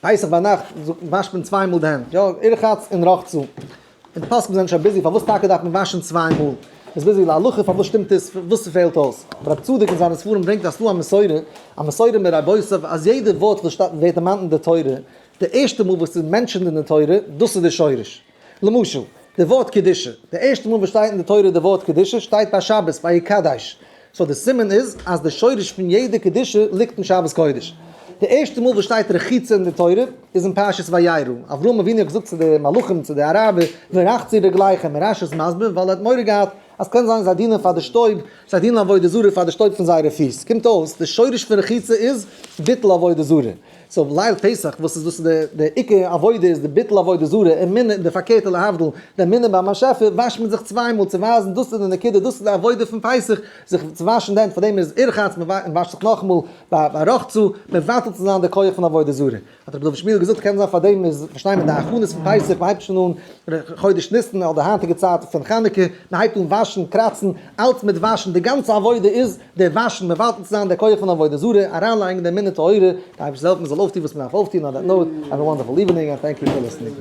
פסח ביינאכט וואשט מען צוויי מאל די הענט, יא, ורחץ און רחצה. און די פוסקים זענען שוין busy פארוואס טאקע דארף מען וואשן צוויי מאל? מ'איז busy להלכה פארוואס שטימט עס, וואס ס'פעלט אויס. אבער רב צדוק אין זיינע ספרים ברענגט אז ס'דא א מסורה, א מסורה מרבותיו אז יעדע ווארט וואס שטייט ווערט דערמאנט אין די תורה, די ערשטע מאל וואס ס'איז mentioned אין די תורה, דאס איז די שורש. למשל, די ווארט קדושה, די ערשטע מאל וואס שטייט אין די תורה די ווארט קדושה שטייט ביי שבת ויקדש, so די סימן איז אז די שורש פון יעדע קדושה ליגט אין שבת קודש. די ערשטע מאל וואס שטייט רחיצה אין די תורה איז אין פרשת וירא, אברהם אבינו האט געזאגט צו די מלאכים צו די אראבער ורחצו רגליכם, און רשי איז מסביר ווייל ער האט מורא געהאט אז קען זיין זיי דינען פאר די שטויב, זיי דינען עבודה זרה פאר די שטויב פון זייערע פיס, קומט אויס די שורש פון רחיצה איז ביטול עבודה זרה. so ליל פסח וואס איז דאס איז די עיקר עבודה איז די ביטול עבודה זרה אמונה און די פארקערטע להבדיל די אמונה ביים באשעפער וואשט מען זיך צוויי מאל צו ווייזן דאס איז די נקודה דאס איז די עבודה פון פסח זיך צו וואשן די הענט פאר דעם איז ורחץ מען וואשט זיך נאכאמאל ביי רחצה מבטל צו זיין די כח פון עבודה זרה האט רבי דוד שמואל געזאגט קען זיין פאר דעם איז פארשטיין מען די הכנות פון פסח מען הייבט שוין אן חודש ניסן אדער היינטיגע צייט פון חנוכה מען הייבט אן וואשן קראצן אלץ מיט וואשן די גאנצע עבודה איז די וואשן מבטל צו זיין די כח פון עבודה זרה, אריינלייגן די אמונה טהורה, די אייבערשטער זאל העלפן מען זאל אויפטון וואס מען דארף אויפטון, on that note, have a wonderful evening and thank you for listening.